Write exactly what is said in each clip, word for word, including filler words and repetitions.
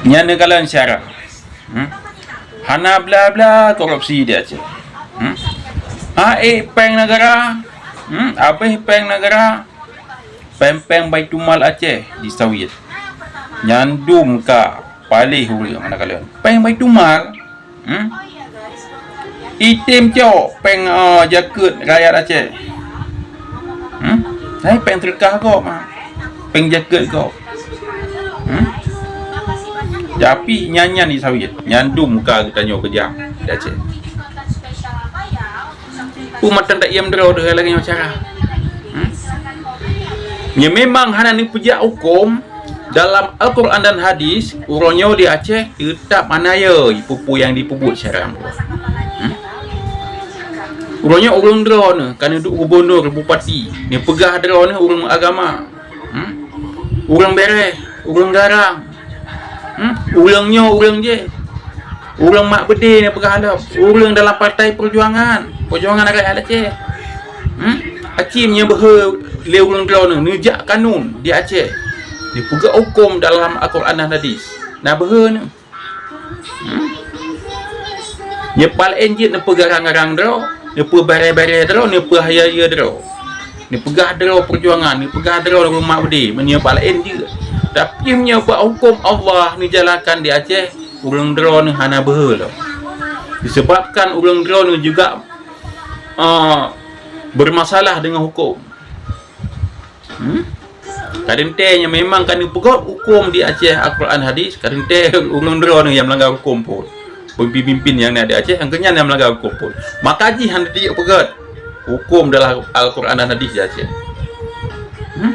Nyan neukalon syarah. Hmm? Hana bla-bla korupsi di Aceh. Hmm? Ha, eh, péng negara. Hmm? Abéh péng negara. Péng-péng Baitulmal Aceh disawét. Nyan dum ka paléh ureuëng hana kalon. Péng Baitulmal. Hmm? Item cok péng, eh, jakeuet rakyat Aceh. Hmm? Hai péng teureukah gob, ha. Péng jakeuet gob. Hmm? Tapi nyan-nyan disawét. Nyan dum ka geutanyoe keujam di Aceh. Peue mantong taiem droe deuh lagée nyoe cara. Hmm? Nyoe memang hana neupeujak huköm dalam Al-Quran dan hadis, uroe nyoe di Aceh teutab hana yo peue-peue nyang jipeubuet syara. Hmm? Uroe nyoe ureuëng droeneuh ka neuduek gubunur, bupati, neupeugah droeneuh ureuëng agama. Hmm? Ureuëng bereh, ureuëng garang. Hmm? Ureuëng nyoe, ureuëng jéh. Ureuëng mak beudé neupeugah lom. Ureuëng dalam partai peujuangan, peujuangan rakyat Aceh. Hmm? Aci meunyoe beuhe lé ureuëng droeneuh neujak kanun di Aceh. Neupeugah huköm dalam Al-Quran dan hadis. Na beuhe nyoe. Hmm? Nyoe paléng jeuet neupeugarang-garang droe, neupeubaré-baré droe, neupeuhayeu-hayeu droe. Neupeugah droe peujuangan, neupeugah droe ureuëng mak beudé, meunyoe paléng jeuet. Tapi meunyoe bak huköm Allah neujalankan di Aceh, ureuëng droeneuh hana beuhe lom. Disebabkan ureuëng droeneuh juga, eh, bermasalah dengan huköm. Hmm? Kadang teuh nyang memang ka neupeugét huköm di Aceh Al-Quran hadis, kadang teuh ureuëng droeneuh nyang meulanggar huköm phon. Pemimpin-pemimpin nyang na di Aceh, nyang keunyan nyang meulanggar huköm phon. Maka jih hana jeuet peugét huköm dalam Al-Quran dan hadis di Aceh. Hmm?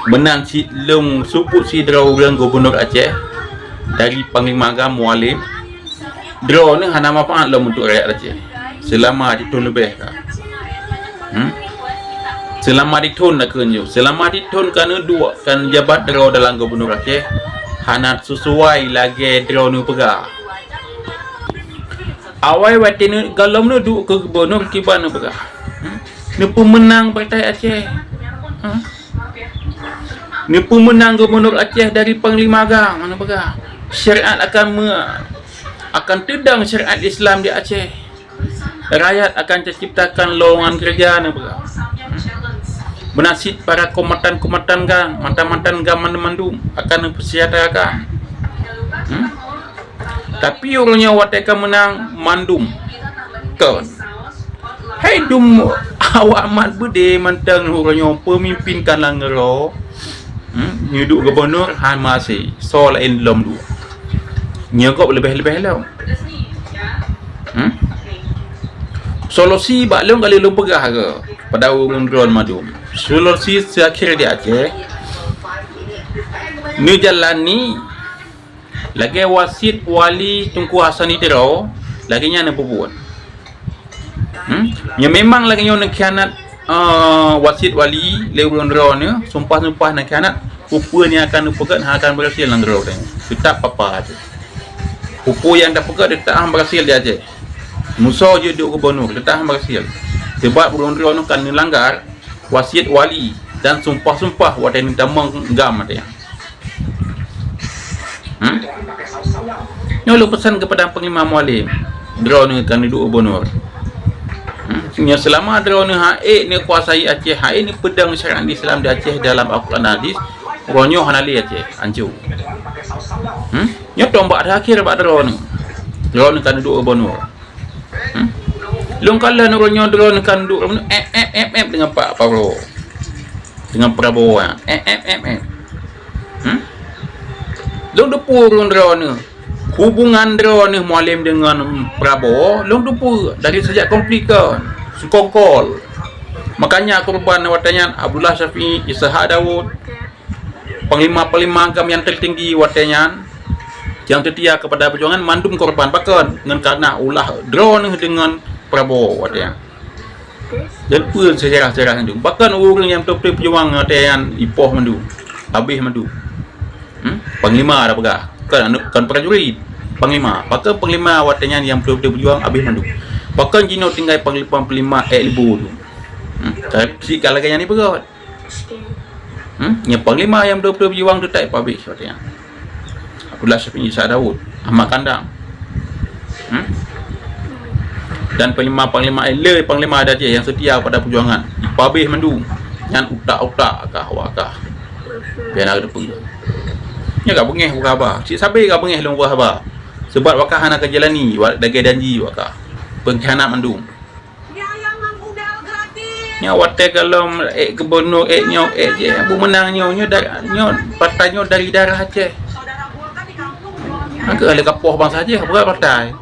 Meunan cit lôn seupôt sidroe ureuëng gubunur Aceh dari Panglima Agam Mualem. Droeneuh hana manfaat lom untuk rakyat Aceh. Seulama jithon leubeh ka. Hmm? Seulama jithon nakeuh nyoe. Seulama jithon ka neuduek ka neujabat droe dalam gubunur Aceh. Hana sisuai lagée droeneuh peugah. Awai watée neu-, gohlom neuduek keu gubunur kiban neupeugah. Hmm? Neupeumeunang Partai Aceh. Hmm? Neupeumeunang gubunur Aceh dari Panglima Agam, neupeugah. Syariat akan me-, akan teudong syariat Islam di Aceh. Rakyat akan terciptakan lowongan kerja, neupeugah. Beunasib para kombatan-kombatan GAM, mantan-mantan GAM mandum-mandum akan neupeusejahterakan. Hmm? Tapi uroe nyoe watée ka meunang mandum kon. Hai dum awak mat beudé mantong uroe nyoe peumimpin ka nanggroe. Hmm, neuduek gubunur han maséh, soe laén lom duek. Nyoe gob leubeh-leubeh lom. Hmm? Solusi bak lôn ka lheueh lôn peugah ke pada ureuëng droeneuh mandum. Solusi teuakhir di Aceh, neujalani lagée wasiet wali Teungku Hasan di Tiro, lagée nyan neupeubuet. Hmm? Nyoe memang lagée nyoe neukhianat, eh, wasiet wali lé ureuëng droeneuh, sumpah-sumpah neukhianat, peue-peue nyang akan neupeugét hana akan berhasil lam droe teuh. Teutap papa teuh. Peue-peue nyang tapeugét teutap han berhasil di Aceh. Musoh jeuet duek gubunur, teutap han berhasil. Sebab ureuëng droeneuh ka neulanggar wasiet wali dan sumpah-sumpah watée neutamong GAM watée nyan. Hmm? Nyoe lôn peusan keupada Panglima Mualem, droeneuh ka neuduek gubunur. Hmm? Nyoe seulama droeneuh han ék neukuasai Aceh, han ék neupeudong syariat Islam di Aceh dalam Al-Quran dan hadis, uroe nyoe hana lé Aceh, hanco. Hmm? Nyoe tombak teuakhir bak droeneuh. Droeneuh ka neuduek gubunur. Hmm? Lôn kalon uroe nyoe droeneuh ka neuduek, eh, eh, eh, eh, deungon Pak Prabowo. Deungon Prabowo, eh, eh, eh, eh. Hmm? Lôn teupeu ureuëng droeneuh. Hubungan droeneuh Mualem deungon Prabowo, lôn teupeu dari sejak konflik kon, seukongkol. Makanya korban watée nyan Abdullah Syafi'i, Ishak Daud, panglima-panglima GAM nyang tertinggi watée nyan, nyang seutia keupada peujuangan mandum korban pakon ngon kareuna ulah droeneuh deungon Prabowo watée nyan. Dan peue sejarah-sejarah nyan? Pakon ureuëng nyang beutôi-beutôi peujuang watée nyan ipoh mandum, habéh mandum? Hmm? Panglima dah peugah, kon aneuk, kon prajurit, panglima. Pakon panglima watée nyan nyang beutôi-beutôi peujuang habéh mandum? Pakon jinoe tinggai panglima-panglima ék leubeh tu? Hmm? Ka, si ka lagée nyan ipeugah. Hmm? Nyang panglima nyang beutôi-beutôi beujuang teutab pabéh watée nyan. Abdullah Syafie, Isa Daud, Ahmad Kandang. Hmm? Dan panglima-panglima, eh, le panglima adat nyang seutia pada peujuangan, pabéh mandum. Nyan utak-utak kah, awak kah. Biar na teupeue. Nyoe ka beungéh buka haba. Cit sabe ka beungéh lôn buka haba. Sebab awak kah hana ka jalani, wa-, lagée janji awak kah. Pengkhianat mandum. Nyoe watée gohlom ék gubunur, ék nyoe, ék jih, bu meunang nyoe, nyoe da-, nyoe partai nyoe dari darah Aceh. Angkeuh lé kapoh bansa Aceh, bukan partai.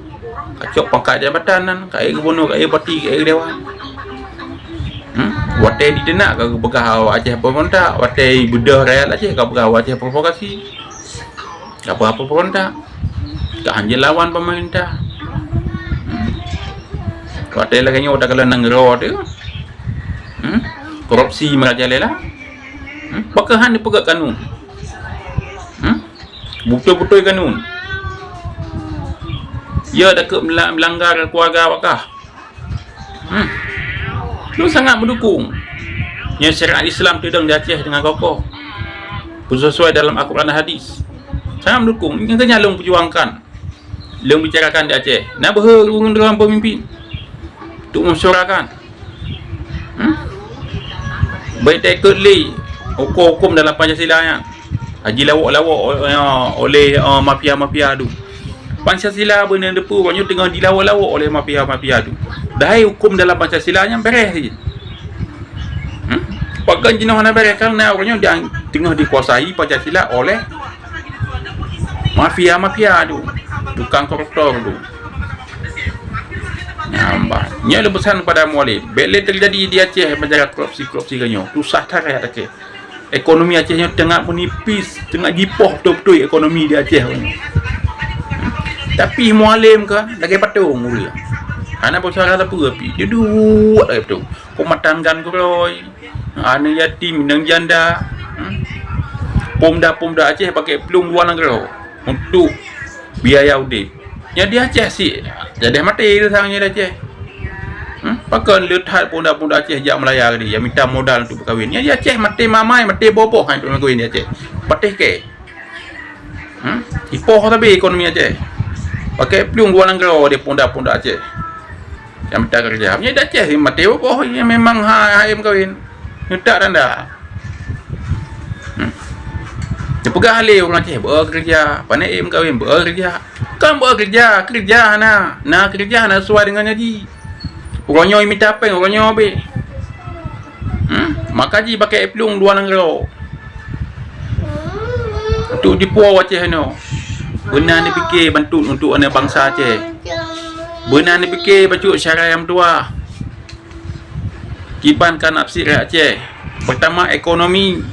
Kacok pangkat jabatan nan, ka ék gubunur, ka ék bupati, ka ék dewan. Hmm? Watée diteunak ka geupeugah awak Aceh pemberontak, watée beudôh rakyat Aceh ka peugah awak Aceh provokasi. Apa-apa pemberontak. Ka hanjeuet lawan pemerintah. Hmm. Watée lagée nyoe takalon nanggroe teuh. Hmm. Korupsi merajalela. Hmm. Pakon hana dipeugét kanun. Hmm. Beutôi-beutôi kanun. Ya takheun mela-, melanggar keluarga awak kah. Hmm. Lôn sangat meudukung. Nyoe syariat Islam teudong di Aceh dengan kokoh. Beusesuai dalam Al-Quran dan Hadis. Sangat meudukung. Nyang keu nyan lôn perjuangkan. Lôn bicarakan di Aceh. Na beuhe ureuëng dewan pemimpin. Untuk mesyuarakan. Hmm? Baik taikot lé hukum-hukum dalam Pancasila nyan. Jilawok-lawok o-, o-, oleh, eh, mafia-mafia tu. Pancasila beuna teupeue, nyoe teungoh jilawok-lawok oleh mafia-mafia tu. Dahai hukum dalam Pancasila nyan beres cit. Hmm? Pakon jinoe hana beres, karena ureuëng nyoe teungoh dikuasai Pancasila oleh mafia-mafia tu. Tukang koruptor tu. Nyan bah. Nyoe lôn peusan kepada Mualem. Bék lé teujadi di Aceh masalah korupsi-korupsi geuh nyoe. Susah that rakyat Aceh. Ekonomi Aceh nyoe teungoh meunipis, teungoh jipoh beutôi-beutôi ekonomi di Aceh nyoe. Tapi Mualem ka lagée patong ureuëng. Hana peusara sapeue pih. Dia duek lagée patong. Peumatan gan keurôi, aneuk yatim, inong janda. Hmm? Pemuda-pemuda Aceh pakai plueng luwa nanggroe untuk biaya udeb. Nyang di Aceh sih, jadi maté tu sang nyang di Aceh. Hmm? Pakon le that pemuda-pemuda Aceh jak Malaya tadi, nyang mita modal untuk beukawin. Nyang di Aceh maté mamai, maté boh-boh hai untuk kawin di Aceh. Patéh kée. Hmm? Ipoh sabe ekonomi Aceh. Pakai plueng luwa nanggroe di pemuda-pemuda Aceh. Nyang mita keureuja. Nyang di Aceh maté boh-boh nyang memang ha-, hai meukawen. Nyetak tanda. Hmm. Dipeugah lé ureuëng Aceh, beu keureuja, pane ék meukawen, beu keureuja. Kan beu keureuja, keureuja hana. Na keureuja hana sesuai dengan janji. Uroe nyoe mita péng, uroe nyoe abéh. Hmm? Maka jipakai plueng luwa nanggroe. Untuk jipuwoe Aceh nyoe. Beuna neupiké bantuan untuk aneuk bansa Aceh. Beuna neupiké bacut syara nyang meutuwah. Kiban ka nafsi rakyat Aceh. Pertama, ekonomi.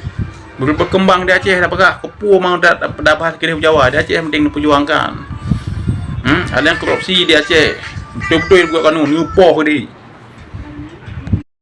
Beureubeukeumbang di Aceh dah peugah, keupeue mau da-, da-, dabah keudeh Jawa, di Aceh penting neupeurjuangkan. Hmm, ada nyang korupsi di Aceh. Beutôi-beutôi buet kanun, neupoh keudeh.